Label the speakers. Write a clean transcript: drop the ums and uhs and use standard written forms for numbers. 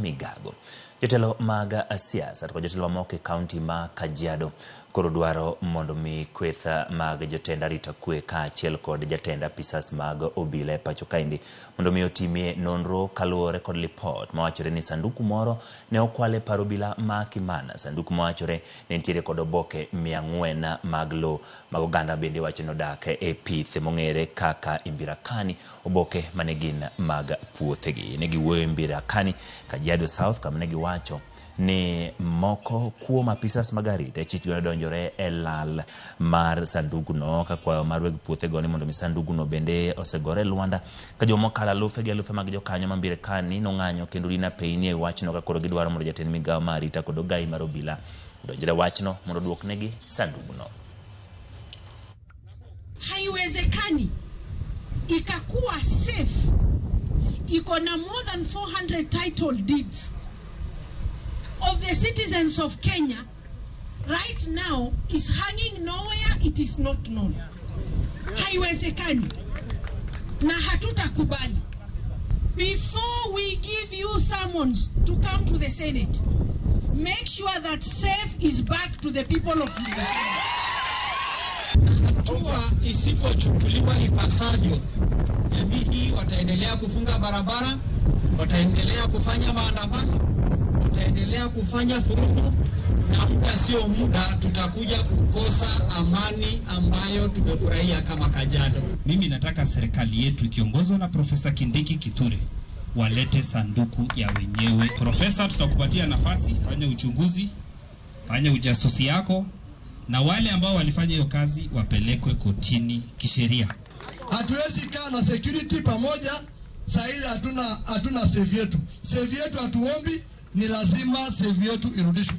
Speaker 1: Migago. Jotelo mag siasa to kod jotelo mamoko e kaunti ma Kajiado koro dwaro mondo mi kweth mag jotend arita kwe kaachiel kod jatend apisas mag obila e pacho kaendi mondo mi otimie nonro kaluwore kod lipot mawachore ni sanduku moro ne okwal e par obila ma Kimana. Sanduku mawachore ne nitiere kod oboke 400 mag lowo mag oganda bende iwacho ni odak e pith mong'ere kaka Imbirakani, oboke mane gin mag puothegi. Ne giwuoyo Imbirakani, Kajiado South, kama ne giwacho ni moko kuom apisas mag arita chich go donjore e lal mar sandukuno ka kwayo mar weg puothego ni mondo mi sandukuno bende osegore e lwanda ka joma okalo alufe gi alufe mag jokanyo ma Mbirekani nong'anyo kendo dina peyni e wachno ka koro gidwaro mondo jatend migawo mar arita kod ogai mar obila odonjre wachno mondo oduoknegi sandukuno.
Speaker 2: Haiwezekani ikakuwa safe iko na more than 400 title deeds of the citizens of Kenya right now is hanging nowhere, it is not known. Haiwezekani na hatutakubali. Before we give you summons to come to the Senate, make sure that safe is back to the people of Mbirakani.
Speaker 3: Hatua isipochukuliwa ipasavyo, jamii hii wataendelea kufunga barabara, wataendelea kufanya maandamano, wataendelea kufanya furugu, na muda sio muda tutakuja kukosa amani ambayo tumefurahia kama Kajiado.
Speaker 4: Mimi nataka serikali yetu ikiongozwa na Profesa Kindiki Kithure walete sanduku ya wenyewe. Profesa, tutakupatia nafasi, fanya uchunguzi, fanya ujasusi yako, na wale ambao walifanya hiyo kazi wapelekwe kotini kisheria.
Speaker 5: Hatuwezi kaa na security pamoja saa ile hatuna safe yetu. Safe yetu hatuombi, ni lazima safe yetu irudishwe.